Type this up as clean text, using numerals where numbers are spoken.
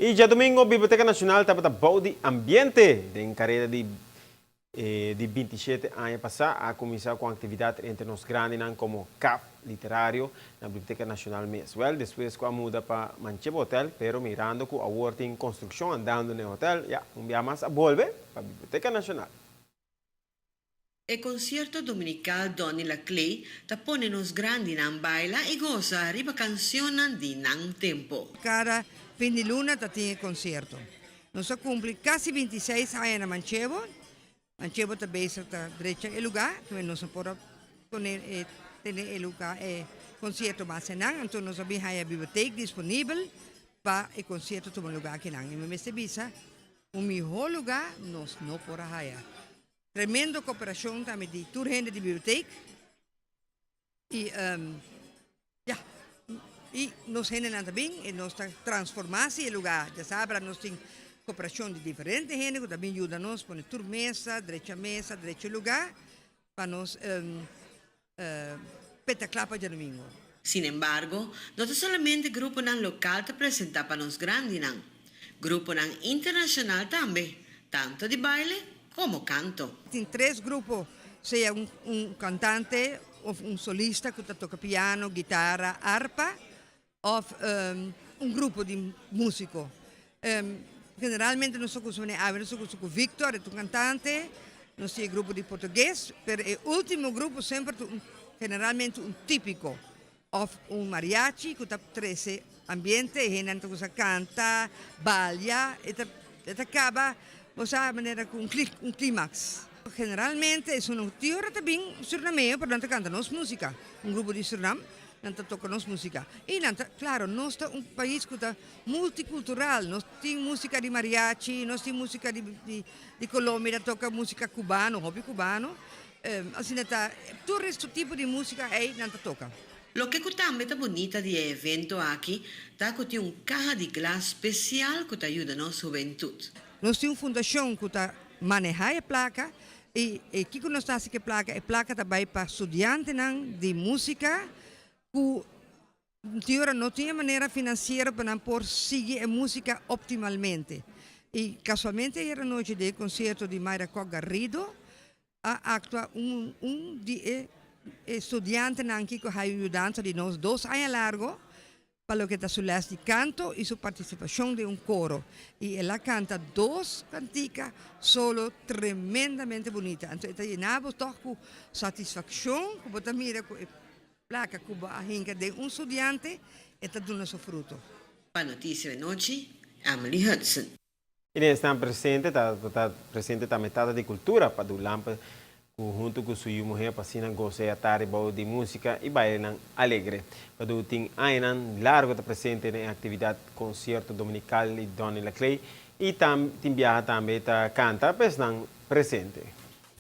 I djadumingu Biblioteka Nashonal tabata bou di ambiente. Den kareda di di 27 aña pasá a kuminsá ku aktividat entre nos grandinan komo Kaf Literario na Biblioteka Nashonal mes. Wèl, despues ku a muda pa Manchebo Hotel, pero mirando ku awor tin konstrukshon andando na e hotel, ya, un bia mas a bolbe pa Biblioteka Nashonal. E konsierto dominikal Donny Laclé ta pone nos grandinan baila i gosa riba kansionnan di nan tempo. Kada fin di luna ta tin e konsierto. Nos a kumpli kasi 26 aña na Manchebo. Manchebo ta bezig ta drecha e lugá, kende nos no por a pone e tene e lugá e konsierto mas einan. Anto nos a bin haña bibliotek disponibel pa e konsierto tuma lugá akinan. I mi mester bisa un mihó lugá nos no por a haya. Tremendo koperashon tambe di tur hende di bibliotek i ya i nos hendenan ta bin i nos ta transformá si e lugá. Djasabra nos tin koperashon di diferente hende ku ta bin yuda nos pone tur mesa, drecha mesa, drecha lugá pa nos peta kla pa djadumingu. Sin embargo, no ta solamente gruponan lokal ta presentá pa nos grandinan. Gruponan internashonal tambe, tanto di baile komo kanto. Tin tres grupo, sea un kantante òf un solista ku ta toka piano, gitara, arpa òf un grupo di músiko. Generalmente nos ta kusa manera awe nos ta kusa ku Victor, e ta un kantante, nos tin e grupo di portugues, pero e último grupo semper ta un generalmente un típiko òf un mariachi ku ta trese ambiente, e hendenan ta kusa kanta, balia, e ta e ta kaba bo sa manera ku un un klímaks. Generalmente esun tin ora ta bin Surnameo pero nan ta kanta nos músika, un grupo di Surnam. Nan ta toca nos musica. Y nan ta, claro, nos ta un pais cu ta multicultural. Nos tin musica di mariachi, nos tin musica di, di, di Colombia, ta toca musica cubano, hopi cubano. Asina ta, tur e tipo di musica ey nan ta toca. Loke ku tambe ta bunita di e evento aki ta ku tin un kaha di glas spesial ku ta yuda nos hubentut. Nos tin un fundacion cu ta maneha e placa y e kico nos ta haci cu e placa? E placa ta bay pa studiantenan di musica cu tin ora no tin e manera financiero pa nan por sigui e musica optimalmente. Y casualmente ayer anochi den e concierto di Mayra Kock Garrido a actua un un di e studiantenan ki cu haya un yudansa di nos 2 aña largo pa loke ta su les di canto y su participacion den un coro. Y el a canta dos cantica solo tremendamente bunita. Anto e ta yena bo toch cu satisfaccion cu bo ta mira cu e placa cu bo a hinca den un studiante e ta duna su fruto. Pa Noticia di Nochi, Emily Hudson. I den esnan presente ta ta presente tambe Tata di Kultura, Padu Lampe, ku huntu ku su yu muhé pa asina gosa e atardi bou di músika i bailenan alegre. Padu tin añanan largu ta presente den e aktividat Konsierto Dominikal di Donny Laclay i tam tin biaha tambe ta kanta pa esnan presente.